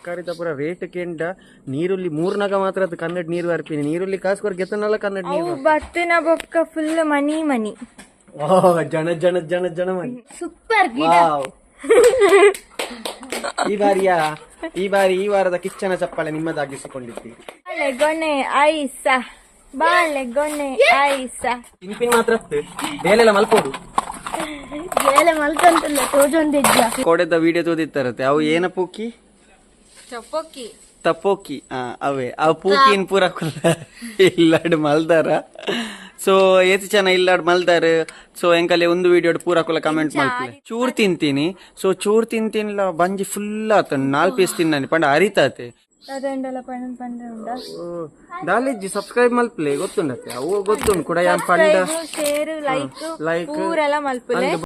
ತರಕಾರಿದ ಪೂರ ರೇಟ್ ಕೇಂಡ ನೀರುಳ್ಳಿ ಮೂರ್ನಾಗ ಮಾತ್ರ ಅದು ಕನ್ನಡ ನೀರು ಅರ್ಪಿನಿ. ನೀರುಳ್ಳಿ ಕಾಸು ಕೊರ್ ಗೆತ್ತನಲ್ಲ ಕನ್ನಡ ನೀರು. ಅವು ಬತ್ತಿನ ಬೊಕ್ಕ ಫುಲ್ ಮನಿ ಮನಿ. ಓ ಜನ ಜನ ಜನ ಜನ ಮನಿ. ಸೂಪರ್. ವಾವ್. ಈ ಬಾರಿಯ ಈ ಬಾರಿ ಈ ವಾರದ ಕಿಚ್ಚನ ಚಪ್ಪಾಳೆ ನಿಮ್ಮದಾಗಿಸಿಕೊಂಡಿದ್ದೀರಿ. ಬಾಳೆಗೊನೆ ಐಸ, ಬಾಳೆಗೊನೆ ಐಸ. ತಿನ್ಪಿನ್ ಮಾತ್ರ ಅತ್ತು. ಬೇಲೆಲ್ಲ ಮಲ್ಪೋಡು. ಬೇಲೆ ಮಲ್ತಂತಲ್ಲ ತೋಜೊಂದಿಜ್ಜ. ಕೋಡೆದ ವಿಡಿಯೋ ತೋದಿತ್ತಾರತ್ತೆ ಅವು ಏನ ಪೂಕಿ? ಚಪ್ಪೊಕ್ಕಿ. ತಪೋಕಿ. ಆ, ಅವೇ ಅವು ಪೂಕಿನ್ ಪೂರ ಕುಲ್ಲ ಇಲ್ಲಾಡ್ ಮಲ್ದಾರ. ಸೊ ಏತ್ ಚೆನ್ನ ಇಲ್ಲಾಡ್ ಮಲ್ದಾರ. ಸೊ ಎಂಕಲೆ ಒಂದು ವಿಡಿಯೋ ಪೂರ ಕುಲ್ಲ ಕಮೆಂಟ್ ಮಲ್ಪಲೆ. ಚೂರ್ ತಿಂತೀನಿ. ಸೊ ಚೂರ್ ತಿಂತಿನ್ಲ ಬಂಜಿ ಫುಲ್ ಆತ. ನಾಲ್ ಪೀಸ್ ತಿನ್ನಾನಿ ಪಂಡ ಅರಿತಾತೆ. ಅದಂಡಲ ಪಂಡ ಪಂಡ ಉಂಡ. ದಾಲಿಜ್ಜಿ ಸಬ್ಸ್ಕ್ರೈಬ್ ಮಲ್ಪಲೆ ಗೊತ್ತುಂಡತ್ತೆ. ಅವು ಗೊತ್ತುಂಡು ಕೂಡ ಯಾನ್ ಪಂಡ. ಶೇರ್, ಲೈಕ್ ಲೈಕ್ ಪೂರೆಲ್ಲ ಮಲ್ಪುಲೆ.